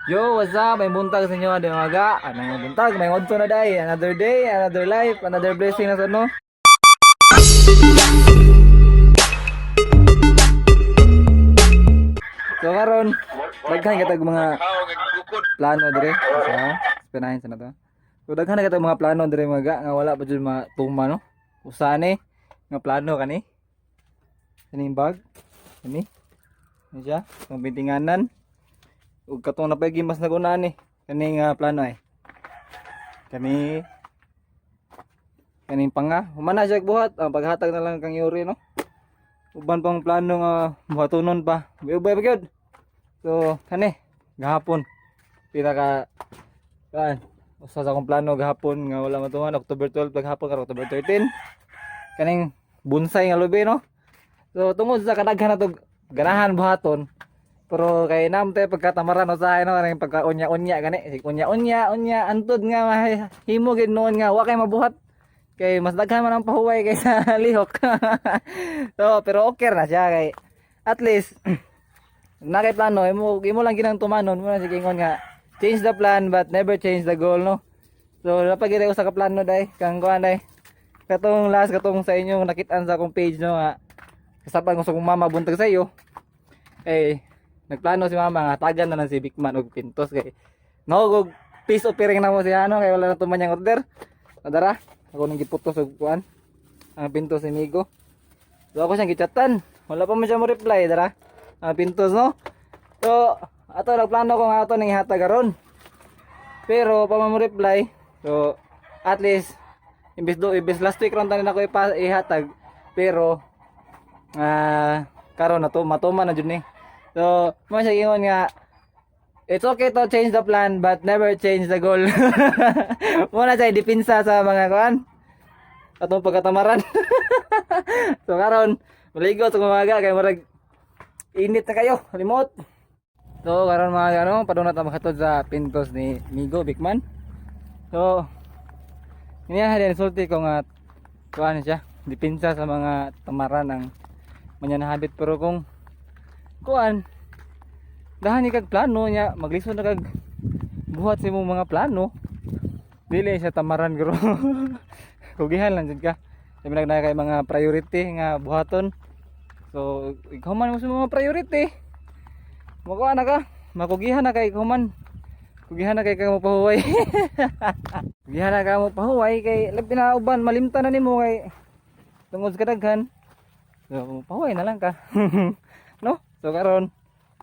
Yo, what's up? May buntag sa inyo, adi mga. Anong buntag? May ngodto na day. Another day, another life, another blessing na sa no. So karon, daghan kitag mga plano dire sa pinahin sa na to. So daghan na kitag mga plano dire mga ga nga wala pa jud matuma, no. Usa ni nga plano kani. Kaning bag. Kani. Ni siya, itong bintinganan. Ug katong napay mas nagunaan ni kani nga plano ay. Kani kaning panga, humana siya buhat, ang paghatag na lang kang Yuri, no. Uban pang plano nga buhatonon pa. Ubay pa gyud. So kani gahapon pila ka kan usa sa akong plano gahapon nga wala matuman, October 12 paghapon, karon October 13, kaning bonsai nga lubi, no. So tungod sa kadaghan na to ganahan buhaton, pero kay nam tayo pagkatamaran usahay, no, kaning pagka unya-unya gani, sig unya-unya unya antud nga himo gid noon nga wa kay mabuhat kay mas daghan man ang pahuway kaysa lihok. So pero okay na siya kay at least na kay plano imo, imo lang ginang tumanon mo na sige ingon nga change the plan but never change the goal, no. So napagita ko sa ka plano day kang kuan day katong last, katong sa inyong nakitaan sa akong page, no, nga kasapan ko sa kong mama buntag sa iyo eh, nagplano si mama nga tagan na lang si Bigman og pintos kay no peace offering na mo siya, ano, kay wala na tuman niyang order. Nadara ako nang giputos og kuan ang pintos ni Migo. So ako siyang gichatan, wala pa man siya mo reply. Dara ang pintos, no. So ato nagplano ko nga ato nang ihatag karon, pero pa man mo reply. So at least imbes do imbes last week ron tanin ako ihatag, pero karon na to matuma na jud ni. So mo siya ingon nga it's okay to change the plan but never change the goal. Mo na siya dipinsa sa mga kuan atong pagkatamaran. So karon maligo sa umaga kay murag init na kayo, limot. So karon mga ano, padung na ta makatod sa pintos ni Migo Bigman. So niya din sulti ko nga kuan siya, dipinsa sa mga tamaran ang manyan habit, pero kung kuan dahan ni kag plano niya maglisod na kag buhat sa imong mga plano, dili siya tamaran gro, kugihan lang jud ka. Sabi na kay mga priority nga buhaton. So ikaw man mo sa mga priority, makuha na ka, makugihan na kay human, kugihan na kay ka mo pahuway, kugihan na ka mo pahuway kay labi na uban malimtan na nimo kay tungod sa kadaghan. So pahuway na lang ka, no. So karon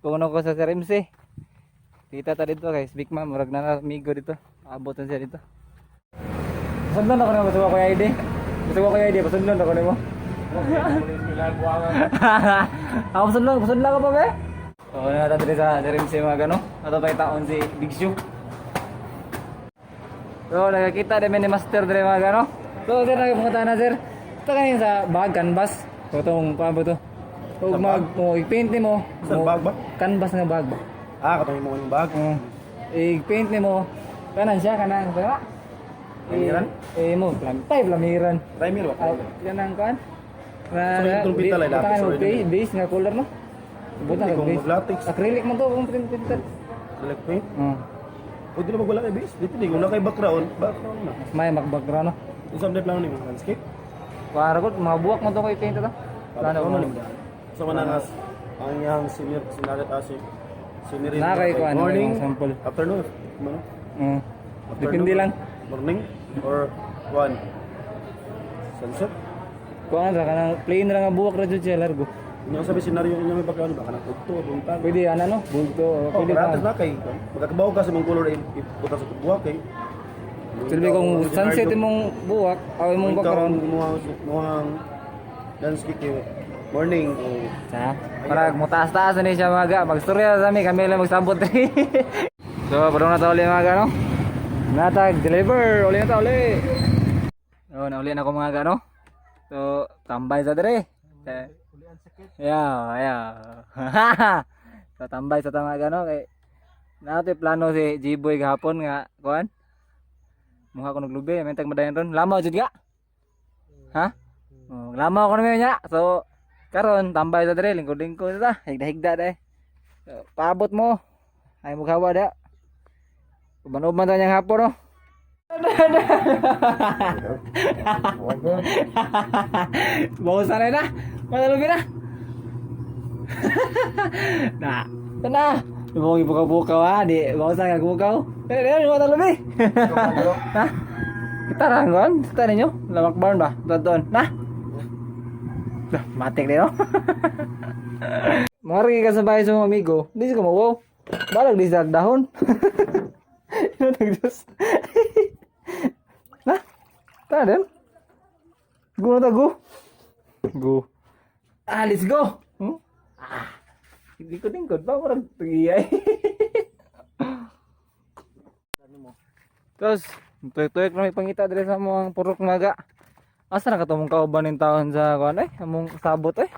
kung ano ko sa Sir MC, kita ta dito guys, Big Man, murag na amigo dito, abot na siya dito. Pasundon ako nimo, basta ko ID. Basta ko ID, pasundon ako nimo. Ako pasundon, pasundon ako pa be. So na ta diri sa Sir MC mga gano. Ato pa taon si Big Shoe. So nagakita din ni Master diri mga gano. So sir, nagpunta na sir. Ito kanin sa bag canvas. So itong paano ba to? Ug mag mo i-paint nimo. Sa bag ba? Canvas nga bag ba? Ah, katong mo yung bag. Oh. I-paint nimo kanan siya kanan ba? Plamiran? Eh, mo plam tay plamiran. Primer ba? Ah, kanang kuan. Na So, yung trumpita lang, lapis or base nga color, no. Buta Hindi, ka kung base. mag-latex. Acrylic man to kung printer. Select paint. Oh. Pwede na magwala kay base. Dito din, kung na kay background, background na. Mas may mag-background, no. Yung sa plano ni landscape. Para ko mga buwak mo to ko i-paint ito. Plano Background ko. na nimo. Sa man ang ang iyang senior scenario ta si scenery. Na kay kuan, morning, mga sample. Afternoon, ano? Oh. Afternoon, Depende lang. Morning or one sunset. Kuan ra kanang plain ra nga buwak ra jud siya largo. Inyo sabi scenario inyo may background ba kanang udto buntag. Pwede ana, no? Bulto, Oh, pwede gratis pa. na kay magkakabaw ka sa mong color ibutang sa buwak kay. Silbi kung sunset imong buwak o imong background. Muhang landscape kay morning o Ha? Para mutaas-taas na ni siya mga ga. Magstorya sa kami, kami lang magsabot rin. So, parang na ta uli mga ga, no? Natag deliver, uli na ta uli. So, nauli na ako mga ga, no? So, tambay sa dire. Yeah, yeah. So, tambay sa tama ga, no? Kay nato plano si G-Boy gahapon nga kuan. Mukha ko naglubi, may tag madayon ron. Lamaw jud ga. Ha? Oh, lamaw ko naman niya. So, karon tambay sa dire, lingkod-lingkod ta, higda-higda dai. So, paabot mo. Ay mo gawa da. Uban-uban ta niyang hapon, no? Bawas na na. Matalubi na. Na. Ito na. Ibong ibukaw-bukaw ha. Di, bawas na kagbukaw. Dali, dali, matalubi. Ha? Kita ranggon. Kita ninyo. Lamak barn ba? Doon, doon. Na? Lah, matik din, no? Mga rin ka sa bahay sa mga amigo, di siya kumawaw. Balag di siya dahon. Ino nagdus. Na? Tara din. Go na ta, go. Go. Ah, let's go. Hmm? Ah. Hindi ko lingkod ba? Murag tugiyay. Tapos, tuyok-tuyok na may pangita diri sa among purok maga. Asa na katumong kauban ng taon sa kuan eh? Among sabot eh.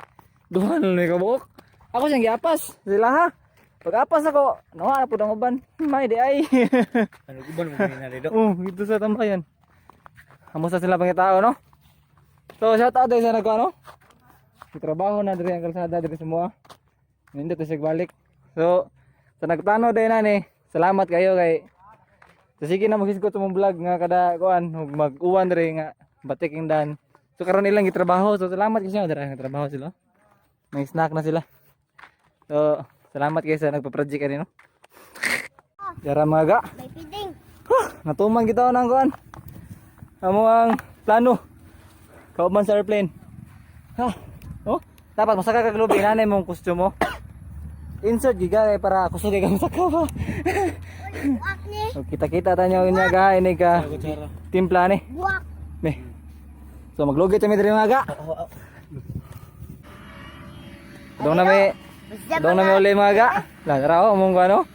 Duha na lang kabuok. Ako siyang giapas. Sila ha. Pag-apas ako, nawa na po ang uban. May di ay. Ano ko ba naman na dito? Oh, dito sa tambayan. Kamusta sila pangitao, no? So, shout out dahil sa nagkuano. Trabaho na diri ang kalsada diri semua. Nindot siya balik. So, sa nagplano din na ni, salamat kayo kay. So, sige na maghisgot sa mong vlog nga kada kuan ug mag-uwan diri nga batiking dan. So karon ilang gitrabaho. So salamat kayo diri ang trabaho sila. May snack na sila. So, salamat kayo sa nagpa-project kanino. Yara mga ga. May piding. Natuman kita ng kuan. Amo ang plano. Kauban sa airplane. Ha? Oh, dapat masaka ka glubi nanay mong costume mo. Insert giga kay para kusog kay masaka ba. Buwak ni. So, kita-kita tanyo inya ga ini ka timpla ni. Buwak. Me. So maglugit kami diri mga ga. Dong na may Basta dong na may uli mga ga. Lah tara oh mong ano.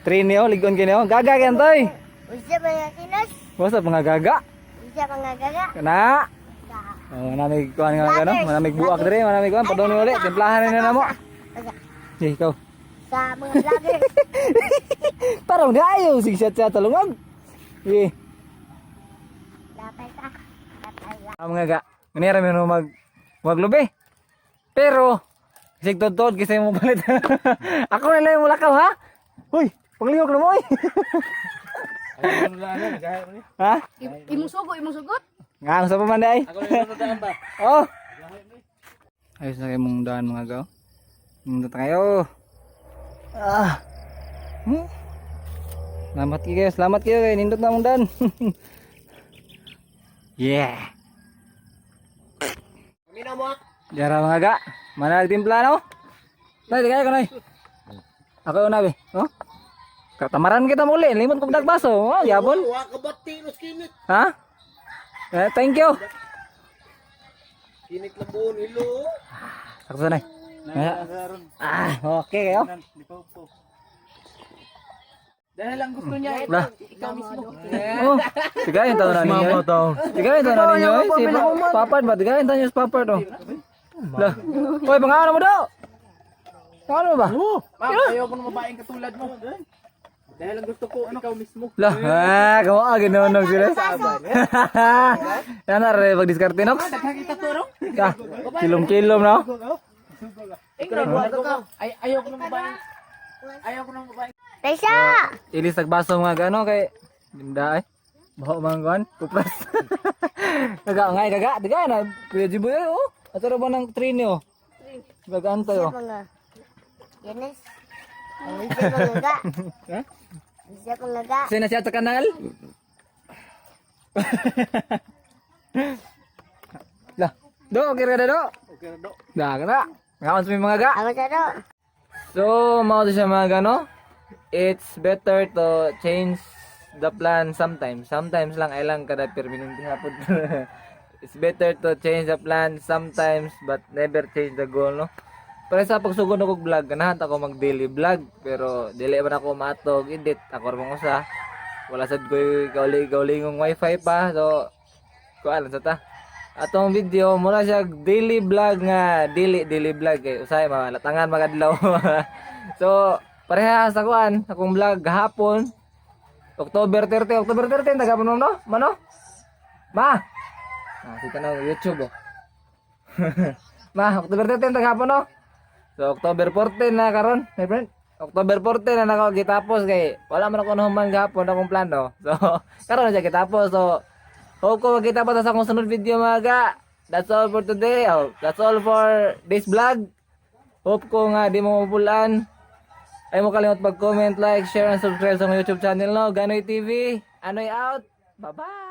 Train niyo ligon kini oh. Gaga kay antoy. Basta mga kilos. Basta mga gaga. Basta mga gaga. Kana. Oh, manamig kuan nga ano, manamig buak dire, manamig kuan padong ni uli, timplahan ni na mo. Basta Sige, ikaw. sa mga vlogger. Parang di ayaw sige siya siya talungag. Sige. Dapat ka. Dapat ka. Ang mga ga, ganyan rami no maglubi. Pero sig tod kasi mo palit. Ako na lang yung mulakaw ha. Uy, panglihok na mo oy. Ha? Imong sugo, imong sugot. Nga ang sa pa man day. Ako na ba? Oh. Ayos na kayo mong daan mga gaw. Nindot kayo. Ah. Salamat kayo, salamat kayo kay nindot na mong daan. Yeah. Jara mga ga. Manag timpla no? Nay, di kayo kanay. Ako una be, no? Katamaran kita muli, limot kong dagbaso. Oh, yabon. Wa ka bati los kinit. Ha? Eh, thank you. Kinit lang buon ilo. Sakto na. Ah, okay kayo. Dahil ang gusto niya Lah. ikaw mismo. Oh, tigayin taon na ninyo. Tigayin taon na ninyo. Eh. Si Papad ba? Tigayin taon niyo si Papad oh. Lah. Hoy, pangano mo daw? Pangano mo ba? Ma'am, ayaw ko ng babaeng katulad mo. Dahil ang gusto ko ikaw mismo. Lah, ah, kamo ah ginunog sila. Yan na re pagdiskarte nox. Nakakita to ro? Ah, kilom-kilom no. Ay ayaw ko ng babaeng. Ayaw ko ng babaeng. Taysa! Ilis tagbaso mga gano kay dinda ay. Baho mga kuan, kupras. Gaga ngay gaga, tiga na. Kuya Jiboy ay, oh. Ato ra ba ng train niyo? Gagaan tayo. Mga Yanis. Ang isa mga ga. Ha? Isa mga ga. Sino siya sa kanal? Lah, do, okay ra do. Okay ra do. Dah, kena. Ngaon sa may mga ga. Ako sa do. So, mao to siya mga gano. It's better to change the plan sometimes. Sometimes lang ay lang kada permanente hapon. It's better to change the plan sometimes but never change the goal, no? Pero sa pagsugod ako og vlog, ganahan ako mag daily vlog pero dili man ako matog edit. Ako ra mong usa. Wala sad ko'y kauli-kaulingong wifi pa. So, kuan lang sa ta. Atong video mura siya daily vlog nga dili daily vlog kay usahay mga latangan magadlaw. So parehas sa kuan akong vlog gahapon October 30, October 30 taga mo no? Mano? Ma. Ah, kita na YouTube oh. Ma, October 30 tagapon no? So October 14 na karon, my friend. October 14 na nako gitapos kay wala man ako nahuman gahapon akong plano. So, karon na siya gitapos. So, hope ko magkita pa ta sa akong sunod video, mga ga. That's all for today. Oh, that's all for this vlog. Hope ko nga di mo mapulaan. Ay mo kalimot mag-comment, like, share, and subscribe sa akong YouTube channel, no? Ganoy TV. Anoy out. Bye-bye!